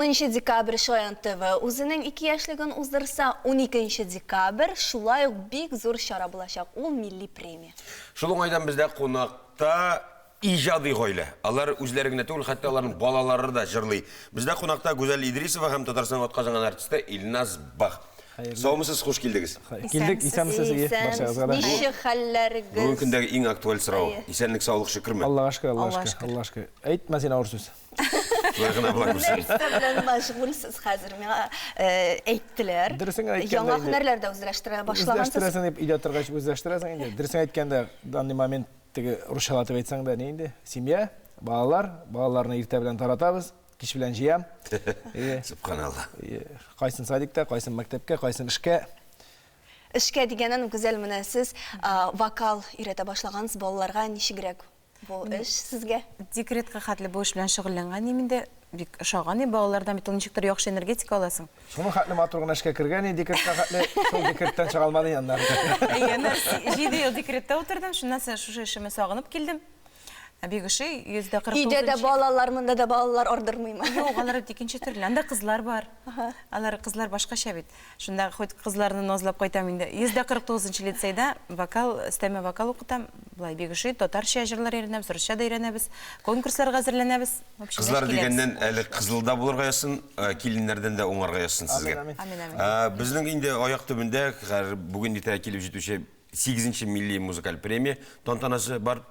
Нчы декабрь Шаян ТВ үзенең 2 яшьлеген уздырса, 12 декабрь шулай ук бик зур чара булачак, ул милли премия. Шул уңайдан бездә кунакта иҗади гаилә. Алар үзләре генә түгел, хәтта аларның балалары да җырлый. Бездә кунакта Гүзәл Идрисова һәм Татарстанның атказанган артисты Илназ Бах. Саумысыз, хуш килдегез. Килдек, исәнмесез, ие, барчагызга да. Ничек хәлләрегез? Бүгенге көндәге иң актуаль сорау. Исәнлек, саулык, шөкерме? Аллага шөкер, Аллага шөкер, Аллага шөкер. Әйтмә син авыр сүз. Шулай гына була күрсен. Нәрсә белән мәшгульсез хәзер? Миңа әйттеләр. Дөресен генә әйткәндә Яңа һөнәрләр дә үзләштерә башлагансыз. Үзләштерәсең дип өйдә торгач үзләштерәсең инде. Дөресен әйткәндә, данный момент теге русчалатып әйтсәң дә ни инде? Семья, балалар, балаларны иртә белән таратабыз, кич белән җыям. Сөбханалла. Кайсын садикта, кайсын мәктәпкә, кайсын эшкә. Эшкә дигәннән, Гүзәл, менә сез вокал өйрәтә башлагансыз балаларга, ничегрәк Бу эш сезгә? Декретка хәтле бу эш белән шөгыльләнгән идем инде. Бик ошаган иде. Балалардан бит ул ничектер яхшы энергетика аласың. Шуның хәтле матур гына эшкә кергән иде декретка хәтле, шул декреттан чыга алмады аннары. Әйе, аннары 7 ел декретта утырдым. Шуннан соң шушы эшемә сагынып килдем. Бик ошый, 149 Өйдә дә балалар, монда да балалар ардырмыймы? Юк, алар бит икенче төрле. Анда кызлар бар. Алар кызлар башкача бит. Шунда хоть кызларны назлап кайтам инде. 149 нчы лицейда вокал, өстәмә вокал укытам. Болай бик ошый. Татарча җырлар өйрәнәбез, русча да өйрәнәбез. Конкурсларга әзерләнәбез. В общем, Кызлар мәш киләбез. дигәннән, әле кызыл да булырга язсын, киленнәрдән дә уңарга язсын сезгә. Амин, амин. Амин, амин. Безнең инде аяк төбендә хәзер бүген иртәгә килеп җитүче сигезенче милли музыкаль премия тантанасы бар.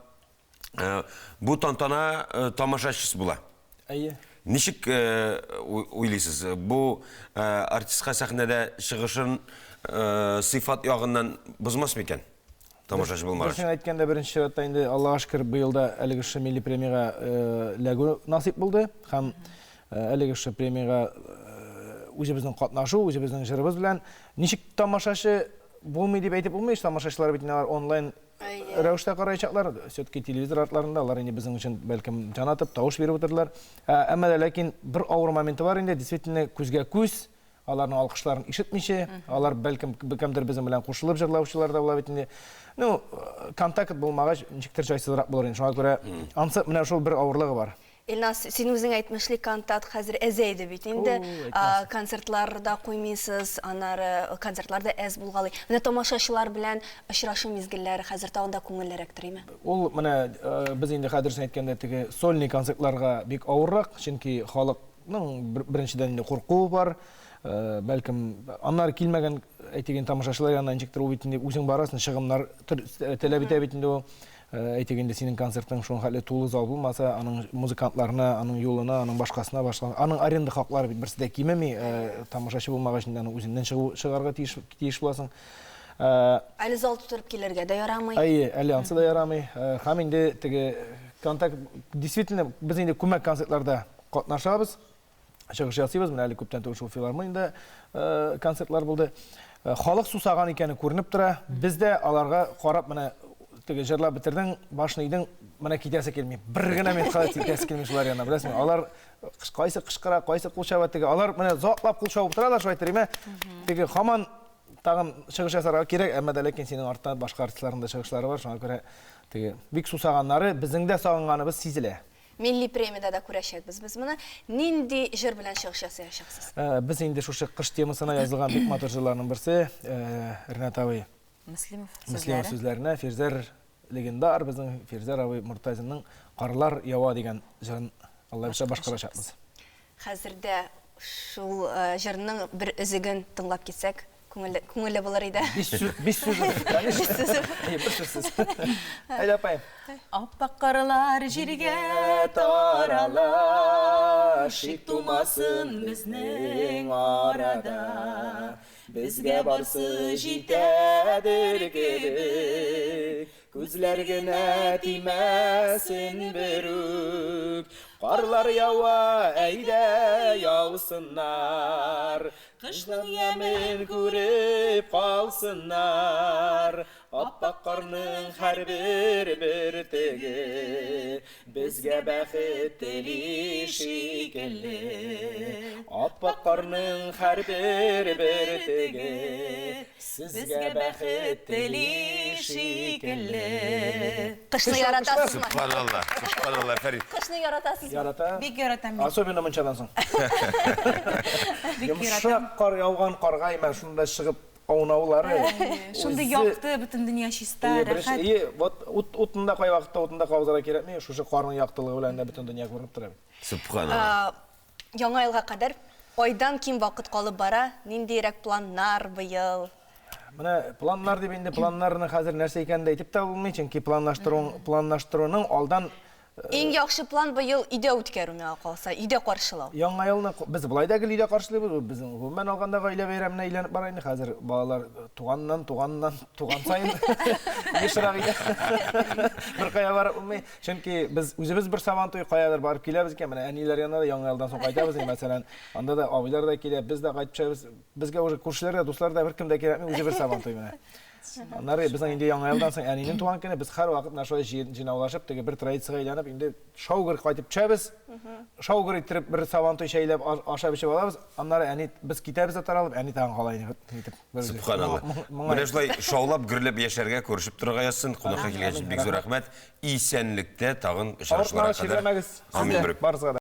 Бу тантана тамашачысыз була. Әйе. Ничек уйлыйсыз, бу артистка сәхнәдә чыгышын сыйфат ягыннан бозмас микән? Тамашачы булмагач. Дөресен әйткәндә, беренче чиратта инде, Аллага шөкер, быел да әлеге шушы милли премиягә эләгү насыйп булды һәм әлеге шушы премиягә үзебезнең катнашу, үзебезнең җырыбыз белән ничек тамашачы булмый дип әйтеп булмый, тамашачылар бит инде алар онлайн рәвештә караячаклар. Все-таки телевизор артларында алар инде безнең өчен бәлкем җан атып, тавыш биреп утырдылар. Әмма дә ләкин бер авыр моменты бар инде, действительно күзгә күз аларның алкышларын ишетмичә, алар бәлкем кемдер безнең белән кушылып җырлаучылар да була бит инде. Ну, контакт булмагач, ничектер җайсызрак булыр инде. Шуңа күрә ансы менә шул бер авырлыгы бар. Илназ, син үзең әйтмешли, контакт хәзер әзәйде бит инде. Концертлар да куймыйсыз, аннары концертлар да әз булгалый. Менә тамашачылар белән очрашу мизгелләре хәзер тагын да күңеллерәктер, име? Ул менә без инде хәзер дөресен әйткәндә теге сольный концертларга бик авыррак, чөнки халыкның беренчедән инде куркуы бар, бәлкем аннары килмәгән, әйтик инде, тамашачылар янына ничектер ул бит инде үзең барасың, чыгымнар таләп итә бит инде ул. Әйтик инде, синең концертың шуның хәтле тулы зал булмаса, аның музыкантларына, аның юлына, аның башкасына, башка, аның аренда хаклары бит берсе дә кимеми, тамашачы булмагач инде аның үзеннән чыгу чыгарга тиеш тиеш буласың. Әле зал тутырып килергә дә ярамый. Әйе, әле ансы да ярамый. Һәм инде теге контакт, действительно, без инде күмәк концертларда катнашабыз. Чыгыш ясыйбыз. Менә әле күптән түгел шул филармониядә концертлар булды. Халык сусаган икәне күренеп тора. Без дә аларга карап менә теге җырлап бетердең, башны идең, менә китәсе килми. Бер генә минутка да китәсе килми шулар янына, беләсеңме? Алар кайсы кычкыра, кайсы кул чаба теге. Алар менә озаклап кул чабып торалар шулай иттереме? Теге һаман тагын чыгыш ясарга кирәк, әмма дә ләкин синең артта башка артистларның да чыгышлары бар, шуңа күрә теге бик сусаганнары, безнең дә сагынганыбыз сизелә. Милли премиядә дә күрәчәкбез без моны. Нинди җыр белән чыгыш ясаячаксыз? Без инде шушы кыш темасына язылган бик матур җырларның берсе, Ренат абый Мөслимов Мөслимов сүзләренә, Фирзәр легендар безнең Фирзәр абый Мортазинның Карлар ява дигән җырын Алла бирсә башкарачакбыз. Хәзер дә шул җырның бер өзеген тыңлап китсәк, Күңелле, күңелле булыр иде. Биш сүз, биш сүз, конечно. Биш сүз. Әйе, бер сүзсез. Әйдә, апаем. Аппак карлар җиргә тарала, Шик тумасын безнең арада. Безгә барсы җитәдер кебек, Күзләр генә тимәсен берүк. Карлар ява, әйдә, яусыннар. Кышның ямен күреп калсыннар. Ап-ак карның һәрбер бөртеге Безгә бәхет тели шикелле. Ап-ак карның һәрбер бөртеге Сезгә бәхет тели шикелле. Кышны яратасызмы? Сөбханалла, сөбханалла, Фәрит. Кышны яратасызмы? Ярата. Бик яратам мин. Особенно мунчадан соң. Бик яратам. Йомшак кар яуган карга имә шунда чыгып аунаулары. Шундый Үзе- якты, бөтен дөнья чиста, Ие, беренче, рәхәт. ие, вот ут, утында кайвакытта утында кабызырга кирәкми, шушы карның яктылыгы белән дә бөтен дөнья күренеп тора бит. Сөбханалла. Яңа елга кадәр айдан ким вакыт калып бара, ниндиерәк планнар быел? Менә планнар дип инде планнарны хәзер нәрсә икәнен дә әйтеп тә булмый, чөнки планлаштыру планлаштыруның алдан Иң яхшы план быел өйдә үткәрү миңа калса, өйдә каршылау. Яңа елны без болай да гел өйдә каршылыйбыз, ул безнең гомумән алганда гаилә бәйрәменә әйләнеп бара инде. Хәзер балалар туганнан, туганнан, туган саен ешрак өйдә. Беркая барып булмый. Чөнки без үзебез бер Сабантуй каядыр барып киләбез икән, менә әниләр янына да Яңа елдан соң кайтабыз инде, мәсәлән, анда да абыйлар да килә, без дә кайтып төшәбез. Безгә уже күршеләр дә, дуслар да беркем дә кирәкми, үзе бер Сабантуй менә. Аннары безнең инде Яңа елдан соң әнинең туган көне, без һәрвакыт менә шулай җыйнаулашып, теге бер традициягә әйләнеп, инде шау-гөр кайтып төшәбез. Шау-гөр иттереп бер Сабантуй чәйләп ашап эчеп алабыз. Аннары әни, без китәбез дә таралып, әни тагын кала инде, итеп. Сөбханалла. Менә шулай шаулап, гөрләп яшәргә, күрешеп торырга язсын. Кунакка килгән өчен бик зур рәхмәт. Исәнлектә тагын очрашуларга кадәр. Амин. Барыгызга да.